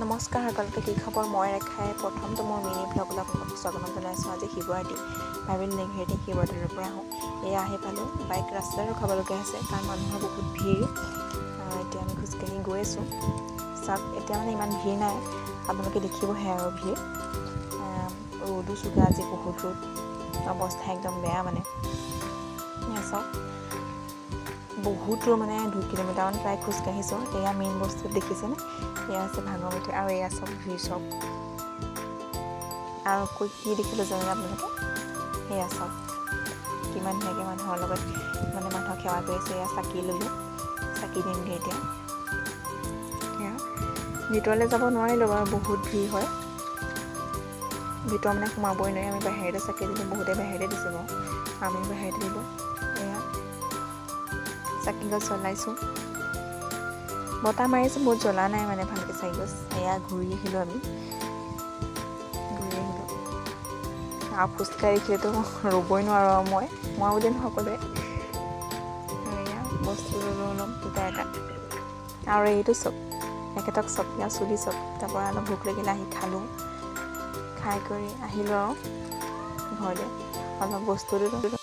নমস্কাৰ সকলোকে, কি খবৰ? মই ৰেখাই প্ৰথমটো মোৰ মিনি ভ্লগলৈ আপোনালোকক স্বাগতম জনাইছোঁ। আজি শিৱৰাত্ৰি, ভাবিলোঁ নেঘেৰিটিং শিৱদৌলৰ পৰা আহোঁ। এয়া আহি পালোঁ। বাইক ৰাস্তাত ৰখাবলগীয়া হৈছে, কাৰণ মানুহৰ বহুত ভিৰ। এতিয়া আমি খোজকাঢ়ি গৈ আছোঁ। চাওক, এতিয়া মানে ইমান ভিৰ নাই, আপোনালোকে দেখিবহে আৰু ভিৰ। ৰ'দো চোকা আজি, বহুত ৰ'দ, অৱস্থা একদম বেয়া মানে। এয়া চাওক, বহুত দূৰ, মানে 2 কিলোমিটাৰমান প্ৰায় খোজকাঢ়িছোঁ। এয়া মেইন বস্তু দেখিছেনে? এয়া আছে ভাঙৰ মিঠৈ। আৰু এয়া চব ভিৰ চব। আৰু কৈ কি দেখিলোঁ জানেনে আপোনালোকে? এয়া চাওক, কিমান ধুনীয়াকৈ মানুহৰ লগত, মানে মানুহক সেৱা কৰি আছে। এয়া চাকি ল'লোঁ, চাকি দিমগৈ এতিয়া। এয়া ভিতৰলৈ যাব নোৱাৰিলোঁ বাৰু, বহুত ভিৰ হয় ভিতৰ, মানে সোমাবই নোৱাৰি। আমি বাহিৰতে চাকি দিলোঁ, বহুতে বাহিৰতে দিছে বাৰু, আমিও বাহিৰতে দিলোঁ। এয়া চাকি গছ জ্বলাইছোঁ। বতাহ মাৰিছে, বহুত জ্বলা নাই মানে ভালকৈ চাকি গছ। এয়া ঘূৰি আহিলোঁ, আমি ঘূৰি আহিলোঁ। আৰু খোজকাঢ়ি দেখিলেতো ৰ'বই নোৱাৰোঁ আৰু মই বুলি নহয়, সকলোৱে। এয়া বস্তু ল'লোঁ অলপ দুটা এটা। আৰু এইটো চব এখেতক চব, ইয়াৰ চুলি চব। তাৰপৰা অলপ ভোক লাগিলে, আহি খালোঁ, খাই কৰি আহিলোঁ আৰু ঘৰলৈ। অলপ বস্তু ল'লোঁ।